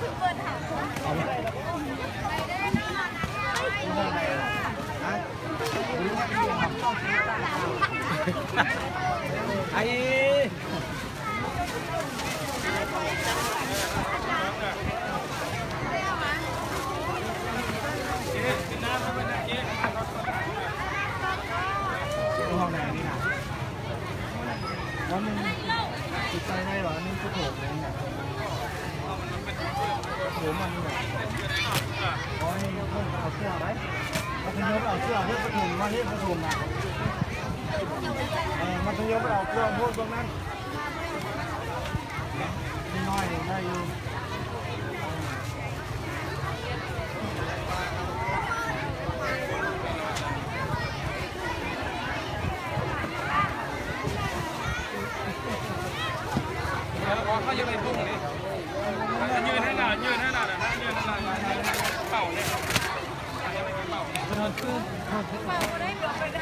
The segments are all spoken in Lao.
ໄອ້ ຫ້ອງນ້ຳນີ້ນະ ອັນໜຶ່ງຊິໃສ່ໄດ້ບໍ່? ອັນໜຶ່ງຄືໂຖງເລີຍນະ ໂຖງມັນນີ້ນະ ຂໍໃຫ້ເພິ່ນເອົາເສື້ອໄວ້ ມັດທະຍົມເອົາເສື້ອ ເຮັດປະຖົມ ມາເຮັດປະຖົມນະ ເອີ ມັດທະຍົມເອົາເສື້ອໂພດເບິ່ງນັ້ນ ເນາະ ນ້ອຍໄດ້ຢູ່. ເຂົາຢາກໄດ້ທຸງນີ້ ຍື່ນໃຫ້ໜ້າ ຍື່ນໃຫ້ໜ້າ ເປົ່ານີ້ ເປົ່າບໍ່ໄດ້ ເປົ່າບໍ່ໄດ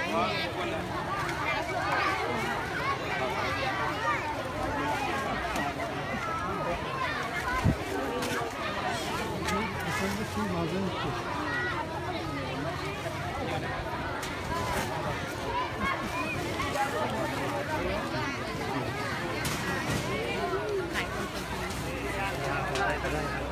້.